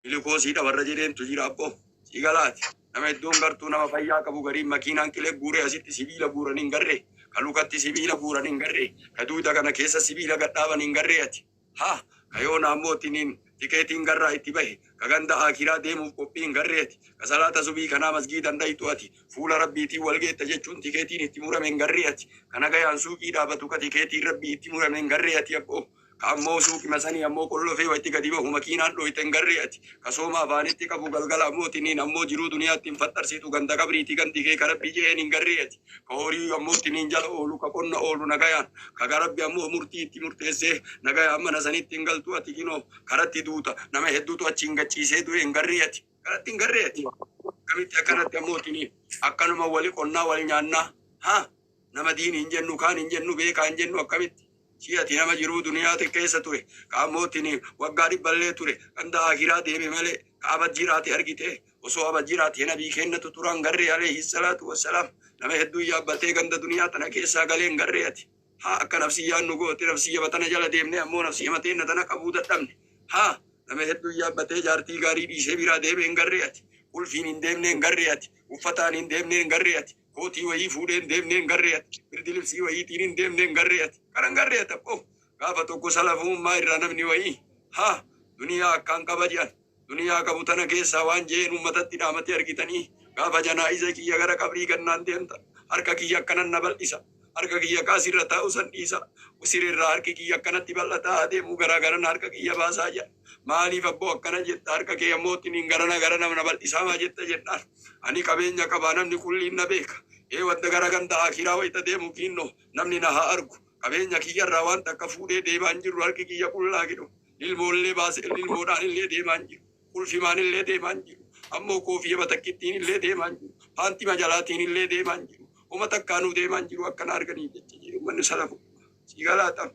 Gilikoosiidha warra jedheentu jira abboo. Si galaati. Nama hedduun gartuu nama fayyaa qabu gariin makiinaan qilee guuree asitti sibiila guuran hin garree. Ka lukatti sibiila guuran hin garree. Ka duuda kana keessa sibiila gadhaaban hin garree ati. Ha! Ka yoona ammoo tiniin tikeetiin garraa itti bahe. Ka ganda aakiraa deemuuf qophii hin garree ati. Ka salaata subii kanaa masgiidan dhayxu ati. Fuula Rabbiitiin wal geetta jechuun tikeetiin itti murame hin garree ati. Ka nagayaan suuqii dhaabatu ka tikeetiin Rabbii itti murame hin garree ati abboo. Ka ammoo suuqima sanii ammoo qollofee wayti gadi bahu makiinaan dhooyte hin garree ati. Ka sooma afaanitti qabu galgala ammoo tiniin ammoo jiruu duniyaatti hin faxxarsitu ganda qabriiti gandi kee ka Rabbi je'een hin garree ati. Ka horii ammoo tiniin jala oolu ka qonna oolu nagayaan. Ka ga Rabbi ammoo murtii itti murteessee nagayaan mana sanitti hin galtu ati kinoo karatti duuta nama hedduutu achiin gad ciisee du'e hin garree ati. Karatti hin garree ati. Akkamitti akkanatti ammoo tiniin akkanuma wali qonnaa wal nyaannaa ha nama diin hin jennu kaan hin jennu beekaa hin jennu akkamitti. Si ati nama jiruu duniyaa keessa ture ka ammoo tini waggaa dhibballee ture ganda aakiraa deeme malee ka abad jiraate argite osoo abad jiraate nabii kennatu turan garree alayhi salaatu wassalaam nama hedduu yaabbatee ganda duniyaa tana keessaa galee hin garree ati. Haa akka nafsiyyaan nu goote nafsiyya tana jala deemne ammoo nafsiyya mateenna tana qabuu dadhabne. Haa nama hedduu yaabbatee jaartii gaarii dhiisee biraa deeme hin garree ati. Qulfiin hin deemne hin garree ati. Uffataan hin deemne hin garree ati. Kootii wayii fuudhee hin deemne hin garree ati. Birdi libsii wayiitiin hin deemne hin garree ati. Kana hin garree ati abboo. Gaafa tokko salafummaa irraa namni wayii haa duniyaa akkaan qaba jedhan. Duniyaa qabu tana keessaa waan je'een uummatatti dhaamatee argitanii gaafa janaa'iza kiyya gara qabrii gannaan deemta. Harka kiyya akkanan na bal'isa. Harka kiyya kaasirra taa'u san dhiisa. Sirrirraa harki kiyya akkanatti bal'ataa adeemu garaa garana harka kiyya baasaa jedha. Maaliif abboo akkana jetta harka kee ammoo tiniin garana garana na bal'isaa maa jetta jennaan. Ani qabeenya qabaa namni qulliin na beeka. Ee wanta gara ganda akiraa wayita deemu kiinno namni na haa argu. Qabeenya kiyyarraa waan takka fuudhee deemaa hin jirru harki kiyya qullaa gidu. Lilmoollee baasee lilmoodhaan illee deemaa hin jiru. Qulfimaan illee deemaa hin jiru. Ammoo koofiyya takkittiin illee deemaa hin jiru. Paantima jalaatiin illee deemaa hin jiru. Uma takkaanuu deemaa hin jiru akkana arganii jecha jedhu manni salafu. Si galaatam.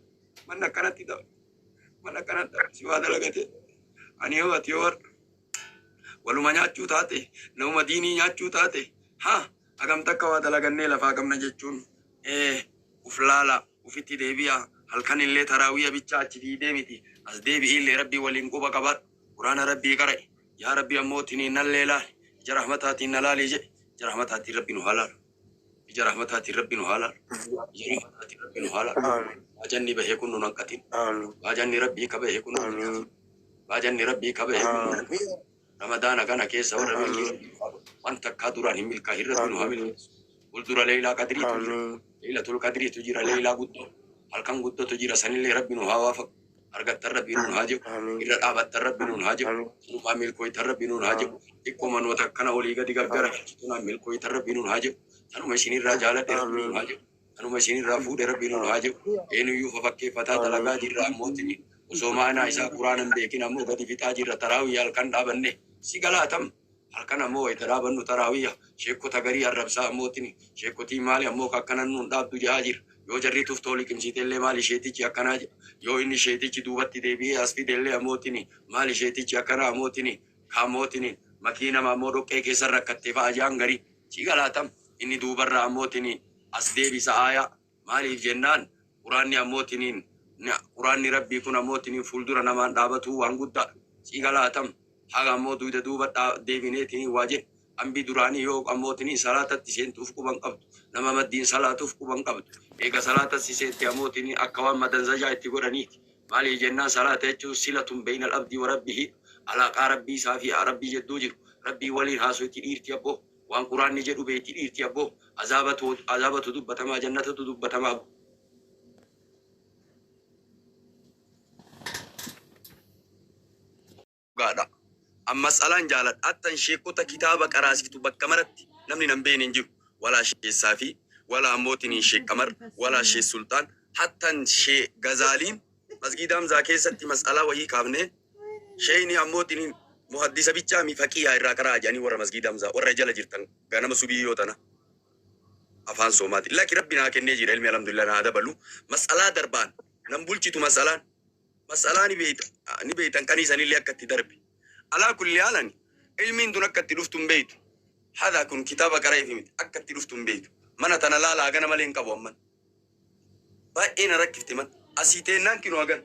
Manni akkanatti ta'a. Manni akkanatti ta'a. Si waa dalagate. Ani yoo ati yoo har'a waluma nyaachuu taate namuma diinii nyaachuu taate haa hagam takka waa dalagannee lafaa qabna jechuun ee uf laala ufitti deebi'a halkan illee taraawiya bichaa achi fiidee miti as deebi'i illee rabbii waliin quba qabaadhu quraana rabbii qara'i yaa rabbi ammoo tiniin nallee laali ija rahmataatiin na laalii jedhe ija rahmataatiin rabbi nu haa laalu ija rahmataatiin rabbi nu haa laalu ija rahmataatiin rabbi nu haa laalu. Amiin. Baajanni bahee kun nu hanqatin. Amiin. Baajanni rabbii ka bahee kun nu hanqatin. Amiin. Baajanni rabbii ka bahee kun nu hanqatin. Amiin. Ramadaana kana keessa warra milkii Amiin. rabbii qabu wanta akkaa duraan hin milkaa'in rabbi nu haa Amiin. milkeessu. Fuuldura leeylaa qadriitu jira. Amiin. Leeylatul qadriitu jira leeylaa guddoo. Halkan guddootu jira sanillee rabbi nu haa waafaqu. Argattan rabbi nuun haa jedhu. Amiin. Irra dhaabattan rabbi nuun haa jedhu. Amiin. Sanumaa milkooytan rabbi nuun haa jedhu. Xiqqoo manoota akkana olii gadi gaggara galchitunaan milkooytan rabbi nuun haa jedhu. Tanuma isinirraa jaaladhe rabbi nuun Amiin. haa jedhu. Tanuma isinirraa fuudhe rabbi nuun haa jedhu. Eenyuyyuu fafakkeeffataa dalagaa Amiin. jirra ammootini. Osoo maanaa isaa quraana hin beekin ammoo gadi fixaa jirra taraawiyya halkan dhaabanne si galaatam. Halkan ammoo wayita dhaabannu taraawiyya sheekota garii arrabsaa ammootini. Sheekotiin maali ammoo ka akkanan nuun dhaabdu jedhaa jira. Yoo jarri tuftoo liqimsiitellee maali sheetichi akkanaa jedha. Yoo inni sheetichi duubatti deebi'ee as fidellee ammootini maali sheetichi akkanaa ammootini. Ka ammootini makiinama ammoo dhoqqee keessa rakkatte fa'a jaan garii. Si galaatam. Inni duubarra ammootini as deebisa aayaa. Maaliif jennaan quraanni ammootiniin quraanni rabbii kun ammootiniin fuuldura namaan dhaabatuu waan guddaa. Si galaatam. Haga ammoo duyda duuba deebineetiniin waa jedhe. Ambi duraanii yoo ammootiniin salaatatti seentuuf quban qabdu. Nama maddiin salaatuuf quban qabdu. Eega salaatatti seente ammootiniin akka waan madanzajaa itti godhaniiti. Maaliif jennaan salaata jechuun silatun beeyna abdii wa rabbihi alaaqaa rabbii isaa fi rabbii jedduu jiru. Rabbii waliin haasoyti dhiirti abboo. Waan quraanni jedhu beeyti dhiirti abboo. Azaabatu azaabatu dubbatamaa jannatatu dubbatamaa. Dhugaadha. Amma mas'alaan jaaladha. Attan sheekota kitaaba qaraasiftu bakka maratti namni nan beekne hin jiru. Walaa sheessaa fi walaa ammootiin sheek Qamar walaa sheek Sultaan hattan shee Gazaaliin masgiida Hamzaa keessatti mas'alaa wayii kaafne sheeyni ammootiin muhaddisa bichaa mi faqiyaa irraa qaraa jedhanii warra masgiida Hamzaa warra jala jirtan ganama subii yoo tana afaan soomaati. Laki rabbi naa kennee jira ilmi alhamdulillah naa dabalu. Mas'alaa darbaan nan bulchitu mas'alaan. Mas'alaa ni beeyta ni beeytan qanii sanillee akka itti darbe. Alaa kulli haalan ilmiin tun akka itti dhuftu hin beeytu. Haadha kun kitaaba qara'eef miti akka itti dhuftu hin beeytu. Mana tana laala hagana malee hin qabu amman. Baay'ee na rakkifte man. Asii teennaan kinoo hagan.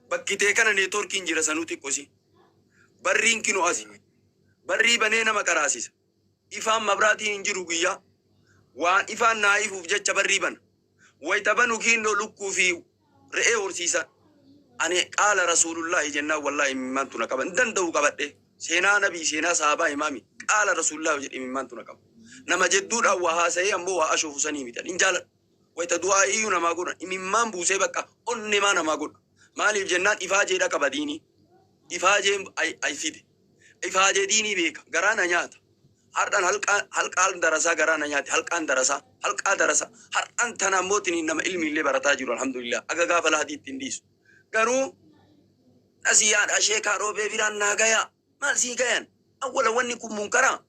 Bakki tee kana neetwoorkiin jira sanuu xiqqosi. Barriin kinu asi. Barrii banee nama qaraasisa. Ifaan mabraatiin hin jiru guyyaa. Waan ifaan naa ifuuf jecha barrii bana. Wayta banu kiinnoo lukkuu fi re'ee horsiisa. Ani qaala rasuulullaahi jennaan wallaahi imimmaantu na qaba. Hin danda'u qabadhe. Seenaa nabii seenaa sahabaa himaami. Qaala rasuulullaahi jedhe imimmaantu na qaba. Nama jedduudhaan waa haasa'ee ammoo waa ashoofu sanii miti. Hin jaaladhu. Wayta du'aa iyyuu namaa godha. Imimmaan buusee bakka onnemaa namaa godha. Maaliif jennaan ifaajeedha qaba diinii. Ifaajeen ay fide. Ifaajee diinii beeka. Garaa na nyaata. Har'an halqaan darasaa garaa na nyaate. Halqaan darasaa. Halqaa darasaa. Har'an tana ammoo tiniin nama ilmiillee barataa jiru alhamdulillah. Aga gaafa lahadii ittiin dhiisu. Garuu nasiyaadha sheekaa roobee biraan naa gayaa. Maal sii gayan? Awwala wanni kun munkaraa.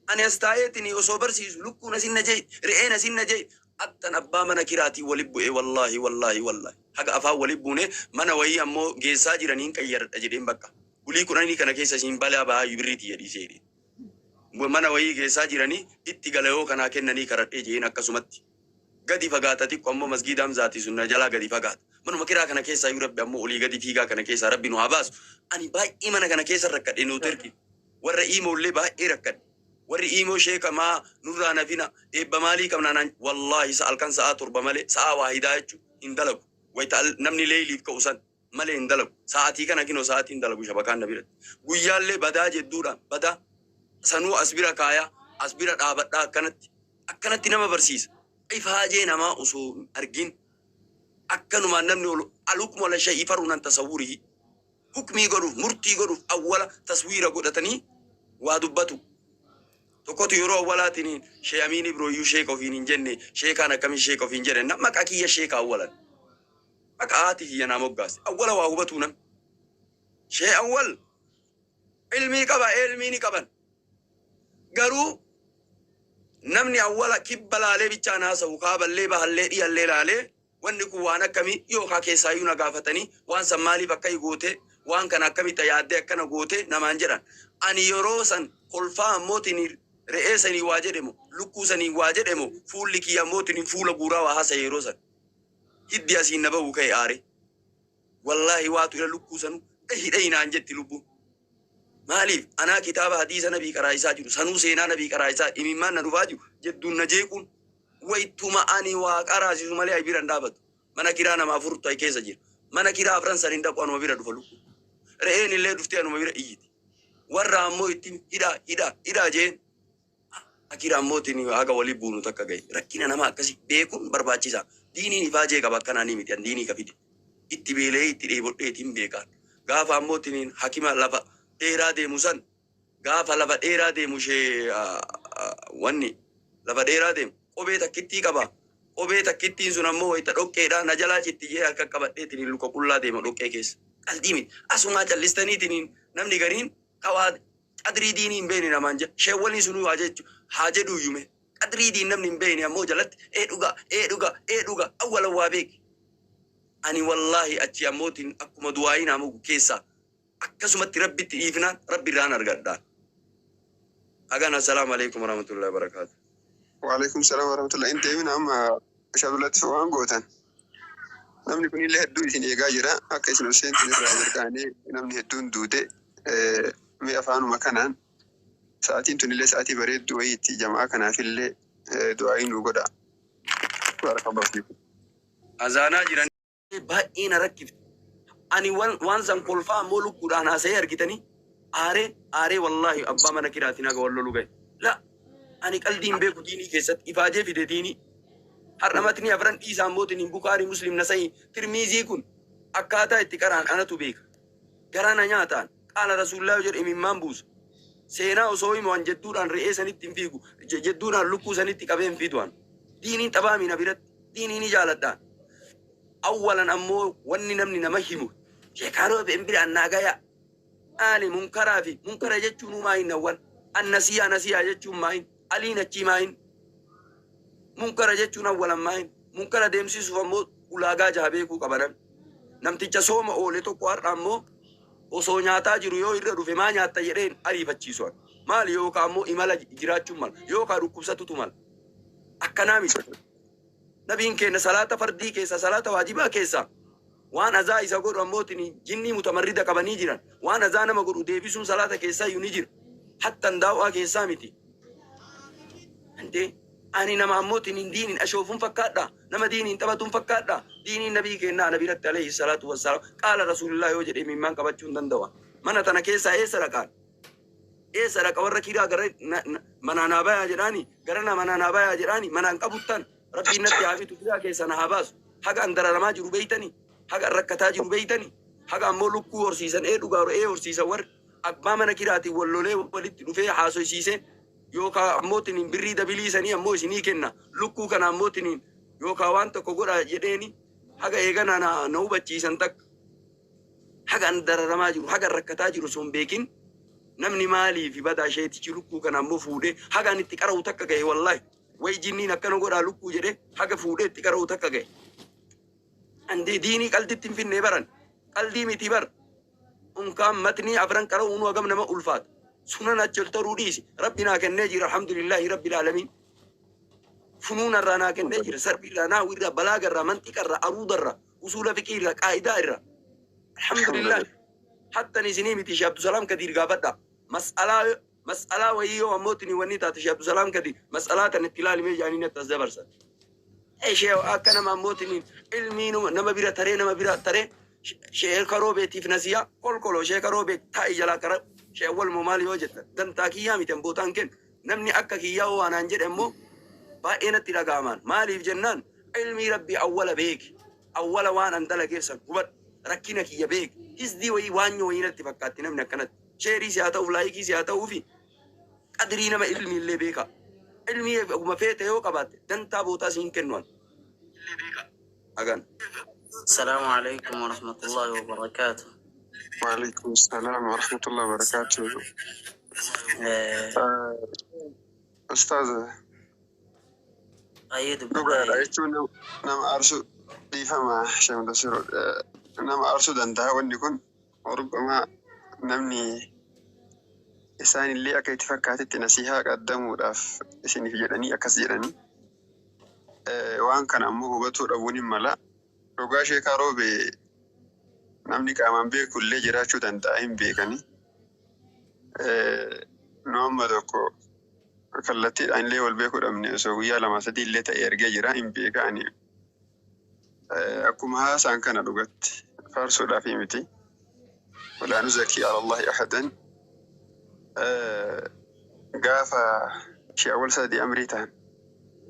Ani as taa'eetini osoo barsiisu lukkuun asin na jeeti, re'een asin na jeeti. Attan abbaa mana kiraatiin wali bu'ee wallaahi wallaahi wallaahi. Haga afaan wali buune mana wayii ammoo geessaa jiraniin qayyaradha jedheen bakka. Bulii kudhanii kana keessa isin balaa bahaa birriiti jedhiisee jedheen. Mana wayii geessaa jiranii itti gala yoo kanaa kennanii karadhee jeen akkasumatti. Gadi fagaata xiqqo ammoo masgiida Hamzaati sun na jalaa gadi fagaata. Manuma kiraa kana keessaa iyyuu rabbi ammoo olii gadi fiigaa kana keessaa rabbi nu haa baasu. Ani baay'ee mana kana keessa rakkadhe nuti ergi. Warra iimoollee baay'ee rakkadhe. Warri iimoo sheeka maa nurraa nafina eebba maalii qabna naan wallaahi sa halkan sa'aa 7 malee sa'aa waahidaa jechuun hin dalagu. Wayita namni leeyliif ka'u san malee hin dalagu. Sa'aatii kana kinoo sa'aatiin dalagu shabakaan na biratti. Guyyaallee badaa jedduudhaan badaa sanuu as bira kaayaa as bira dhaabadhaa akkanatti akkanatti nama barsiisa. Ifaajee namaa osoo hin argin akkanumaan namni ol alukmu ala shay'i faruun an tasawwurihi. Hukmii godhuuf murtii godhuuf awwala taswiira godhatanii waa dubbatu. Tokkotu yeroo awwalaatiin Shee Amiin Ibrooyyuu sheeka ofiin hin jenne sheekaan akkamiin sheeka ofiin jedhe na maqaa kiyya sheeka awwalan. Maqaa haati kiyya naa moggaaste. Awwala waa hubatuu namni. Shee awwal ilmii qaba ilmii ni qaban. Garuu namni awwala kibba laalee bichaan haasa'u kaaballee bahallee dhiyallee laalee wanni kun waan akkamii yookaa keessaayyuu na gaafatanii waan san maaliif akkai goote waan kana akkamitti yaaddee akkana goote namaan jedhan. Ani yeroo san kolfaa ammootiin re'ee sanii waa jedhemo lukkuu sanii waa jedhemo fuulli kiyya ammootiin fuula guuraa waa haasa'e yeroo san. Hiddi asiin na bahu ka'e aare. Wallaahi waatu ila lukkuu sanu dhahi dhahi naan jetti lubbuun. Maaliif anaa kitaaba hadiisa nabii qaraa'isaa jiru sanuu seenaa nabii qaraa'isaa imimmaan na dhufaa jiru jedduun na jeequun waytuma ani waa qaraasisu malee ay bira hin dhaabatu. Mana kiraa nama afur ta'e keessa jira. Mana kiraa afran san hin dhaqu anuma bira dhufa lukkuun. Re'een illee dhuftee anuma bira iyyiti. Warra ammoo itti hidhaa hidhaa hidhaa jeen akira ammootiin haga walii buunu takka gahe. Rakkina nama akkasii beekuun barbaachisaa. Diiniin ifaajee qaba akkanaa ni miti an diinii ka fide. Itti beela'ee itti dheebodheetiin beekaan. Gaafa ammootiin hakima lafa dheeraa deemu san gaafa lafa dheeraa deemu ishee wanni lafa dheeraa deemu kophee takkittii qaba. Kophee takkittiin sun ammoo wayita dhoqqeedha na jalaa citti jee harka qabadheetiin luka qullaa deema dhoqqee keessa. Qalbii miti. Asumaa callistaniitiin namni gariin kawaa qadrii diinii hin beekne namaan jedha. Sheewwaliin sunuu haa jechu haa jedhu iyyume. Qadrii diin namni hin beekne ammoo jalatti ee dhugaa ee dhugaa ee dhugaa awwalan waa beeki. Ani wallaahi achi ammootiin akkuma du'aayii naa mugu keessaa akkasumatti rabbitti dhiifnaan rabbi irraan argadhaan. Hagan assalaamu alaikum warahmatullahi wabarakaatu. Waalaikum salaam warahmatullahi. Hin deemin amma Shaabulatti waan gootan. Namni kunillee hedduu isin eegaa jira. Akka isin ol seentan irraa jalqabanii namni hedduun duute mee afaanuma kanaan sa'aatiin tunillee sa'aatii bareedduu wayiitti jamaa kanaafillee du'aayii nuu godha. Baarakallahu fiikum. Azaanaa jiran baay'ee na rakkifte. Ani waan san kolfaa ammoo lukkuudhaan haasa'ee argitanii aaree aaree wallaahi abbaa mana kiraatiin haga wal lolu gahe. La ani qaldii hin beeku diinii keessatti ifaajee fide diinii. Har'a matni afran dhiisaa ammootiin Bukaarii Muslim Nasa'ii Tirmiizii kun akkaataa itti qaraan anatu beeka. Garaa na nyaataan qaala rasuullaa yoo jedhe imimmaan buusa. Seenaa osoo himu an jedduudhaan re'ee sanitti hin fiigu jedduudhaan lukkuu sanitti qabee hin fidu an. Diiniin taphaa na biratti diinii ni jaaladhaan. Awwalan ammoo wanni namni nama himu sheekaa roobeen biraan naa gaya. Ani munkaraa fi munkara jechuun maa hin awwal. An nasiyaa nasiyaa jechuun maa hin aliin achii maa hin munkara jechuun awwalan maa hin munkara deemsisuuf ammoo ulaagaa jaha beekuu qaba namni. Namticha sooma oole tokko har'a ammoo osoo nyaataa jiru yoo irra dhufe maa nyaatta jedheen ariifachiisu. Maali yookaan ammoo imala jiraachuun mala yookaan dhukkubsatutu mala. Akkanaa miti. Nabiin keenya salaata fardii keessa salaata waajibaa keessa Waan azaa isa godhu ammootiin jinnii mutamarrida qabanii jiran. Waan azaa nama godhu deebisuun salaata keessaa iyyuu ni jira. Hattan daawwaa keessaa miti. Ante ani nama ammootiin hin diiniin ashoofuun fakkaadha. Nama diiniin taphatuun fakkaadha. Diiniin nabii kennaa nabi irratti alayhi salaatu wassalaam. Qaala rasuulillah yoo jedhee mimmaan qabachuu hin danda'u. Mana tana keessaa eessa dhaqaan? Eessa dhaqa warra kiraa gara manaa naa bayaa jedhaani gara na manaa naa bayaa jedhaani manaan qabuttan rabbiin natti haa fitu kiraa keessa na haa baasu. Haga an dararamaa jiru beeytani. Haga an rakkataa jiru beeytani. Haga ammoo lukkuu horsiisan ee dhugaa ee horsiisan warri abbaa mana kiraatiin wal lolee walitti dhufee haasoysiisee yookaan ammootiin birrii dabiliisanii ammoo isinii kenna lukkuu kana ammootiin yookaan waan tokko godha jedheeni haga eegana na hubachiisan takka haga an dararamaa jiru haga an rakkataa jiru osoo hin beekin namni maaliif badaa isheetichi lukkuu kana ammoo fuudhee haga an itti qara'u takka gahe wallahi way jinniin akkana godhaa lukkuu jedhee haga fuudhee itti qara'u takka gahe. Andi diinii qalditti hin finne baran qaldii miti bar unkaan matnii afran qara'uun hagam nama ulfaata. Sunan achi ol taruu dhiisi rabbi naa kennee jira alhamdulillahi rabbil aalamiin. Funuun irraa naa kennee jira sarbi irraa naawi irraa balaaga irraa manxiqa irraa aruuda irraa usuula fiqii irraa qaa'idaa irraa alhamdulillah. Hattan isinii miti Sheekh Abdusalaam Kadiir gaafadha. Mas'alaa wayii yoo ammootiin wanni taate Sheekh Abdusalaam Kadiir mas'alaa tan itti ilaalimee jedhanii natti as dabarsan. Ishee akka nama ammootiin ilmii nama bira taree nama bira taree sheeka roobeetiif nasiyaa kolkoloo sheeka roobeet taa'i jalaa qara sheewwal moo maal yoo jetta dantaa kiyyaa miti bootaan kennu namni akka kiyyaa yoo waanaan jedhe immoo baay'ee natti dhaga'amaan maaliif jennaan ilmii rabbii awwala beeki awwala waan an dalageessan hubadhu rakkina kiyya beeki hisdii wayii waanyoo wayii natti fakkaatti namni akkanatti sheerii si haa ta'uuf laayikii si haa ta'uufi qadrii nama ilmi illee beeka ilmii oguma feete yoo qabaatte dantaa bootaa siin kennu agan. السلام عليكم ورحمة الله وبركاته. وعليكم السلام ورحمة الله وبركاته. أستاذ أيد dhugaadha بالله jechuun nama aarsuu dhiifama shamdasiru nama aarsuu danda'a wanni kun rubbamaa namni isaan illee akka itti fakkaatetti nasihaa qaddamuudhaaf isiniif jedhanii akkas jedhanii waan kana ammoo hubatuu dhabuun hin mala. Dhugaa sheekaa roobe namni qaamaan beeku illee jiraachuu danda'a hin beekani. Nu amma tokko kallattiidhaan illee wal beekuu dhabne osoo guyyaa lama sadii illee ta'e ergee jira hin beeka ani. Akkuma haasaan kana dhugatti faarsuudhaaf miti. Walaa nuzakii ala Allahi ahadan. Gaafa shi'awwal sadii amrii ta'an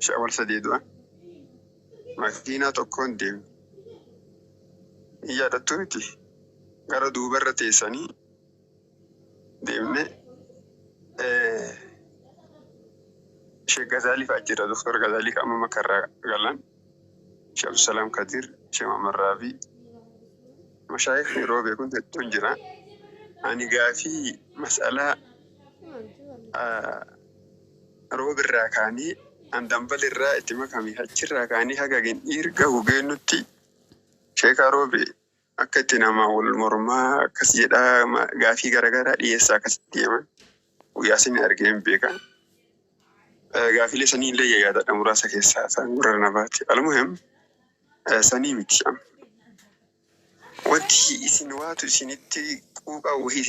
shi'awwal sadii du'an makiinaa tokkoon deemne. Hin yaadattu miti. Gara duubarra teessanii deemne. Sheekh Gazaalii fa'aa jira. Doktor Gazaalii qaama makarraa galan. Sheekh Abdusalaam Kadir, Sheekh Muhammad Raabii. Mashaayikni roobee kun hedduun jira. Ani gaafii mas'alaa roobirraa kaanii an dambalirraa itti makame achirraa kaanii haga gindhiir gahu geennutti sheekaa roobe akka itti nama wal mormaa akkas jedhaa gaafii garaagaraa dhiyeessaa akkasitti deeman guyyaa sani argee hin beeka. Gaafiilee sanii illee yaadadha muraasa keessaa isaan gurra na baate. Almuhim sanii miti. Wanti isin waatu isinitti quuqaa wahii.